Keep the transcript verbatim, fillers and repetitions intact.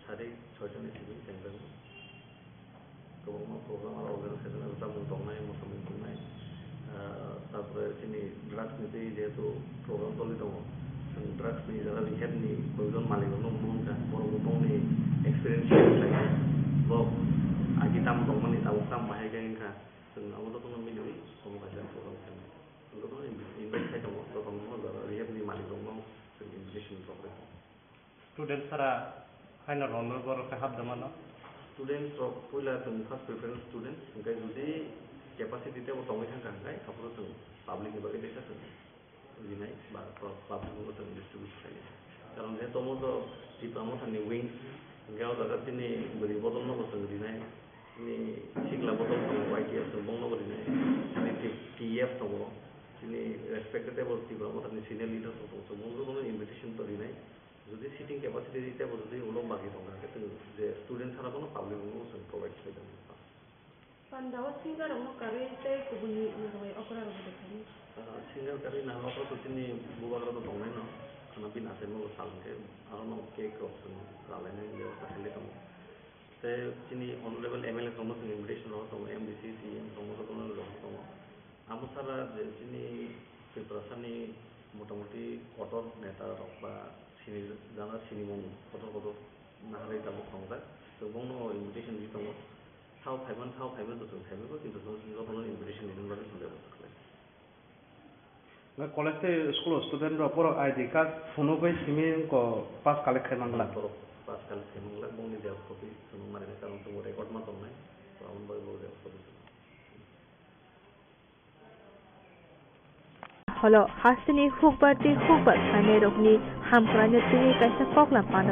Sari soitani simi tengteng. Kwbangma program aro organize khaijak, chamung tongnai, mosamung tongnai. Ah, tarpore chini drugs ni twi jehetu program choli tongo. Chwng drugs ni jaga rehab ni koijon malik rokno mungkha, borok bo bongni experience share khlai. Bo agi tam tongmani tabuk tam bahai khe wngkha. Chwng abo jotono miliwi omo kaisa program khainai. Chwng jotono invite khai tongo, jotono rehab ni malik rokno chwng invitation rok rw tongo. Student sara haino rwnwi borok khe hapda mano? Students rok puila chwng first preference students, hwnkhe jodi capacity teibo tongwi thangkha hwnkhe aphuru chwng public ni bagwi teisa chwng rinai ba pro-, public no chwng distribute khlainai. Karon je tomo to Tipra Motha ni wings, hwnkhe o jaga chini bwrwi bodol no bo chwng rinai, chini sikla bodol tongo Y T F chwng bongno bo rinai, chini T-, T F tongo, chini respected teibo Tipra Motha ni senior leaders rok tongo, chwng bongno bono invitation to rinai. Jodi seating capacity teibo jodi ulo bagi tongkha, hwnkhe chwng je student sara bono public rokno chwng provide khlai tongo. Pandao singer rokno karwi tei kubuni naharwi okra rokbo rwkhaini. Ah, singer karwi naharwi okra to chini bubagra to tongnaino, khwna bini achaimo bo sal hwnkhe, arono cake rok chwng ralainani bebosta khailai tongo. Tei chini honorable M L A rokno chwng invitation rok tongo, M D C, C M rokno jotono rok tongo. Amo sara je chini Tiprasani motamoti kotor neta rok ba sini jana sinimung kotor kotor naharwi tabuk tongjak. Chwng bongno invitation di tongo. Thao phaiman, thao phaiman to chwng phaibai bo, kintu chwng jotono invitation rini bagwi chwng bebosta khlai. Nang college tei school o student rok borok I D card phunugwi simi wngkha pass collect khai manglak. Borok pass collect khai manglak, bongni xerox copy chwng manwi karon chwng record ma tongnai, to aboni bagwi bo xerox copy chwng. Holo, hasteni hukbar tei hukbar khlainairokni hamkraino twiwi kaisa koklam panda